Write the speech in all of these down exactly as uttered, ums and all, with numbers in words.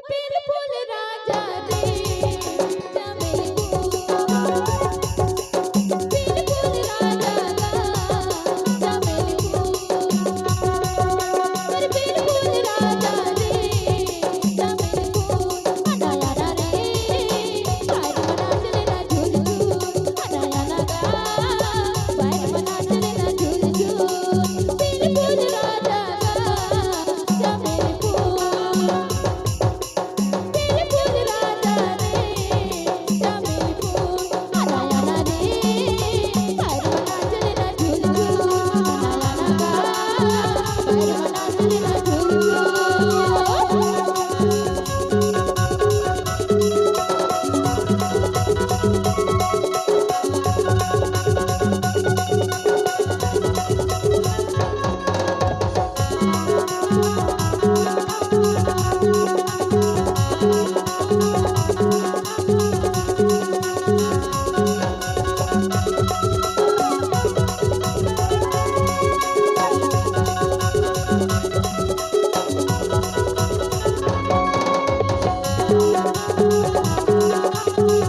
बिल्कुल राजा रे, चमेली फूल। बिल्कुल राजा गा, चमेली फूल। अरे बिल्कुल राजा रे, चमेली फूल। अनायारा रे, बाहर मना चले ना झूल झूल। अनायारा गा, बाहर मना चले ना झूल झूल। बिल्कुल राजा गा, चमेली फूल।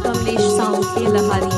कमलेश साहू के लहारी।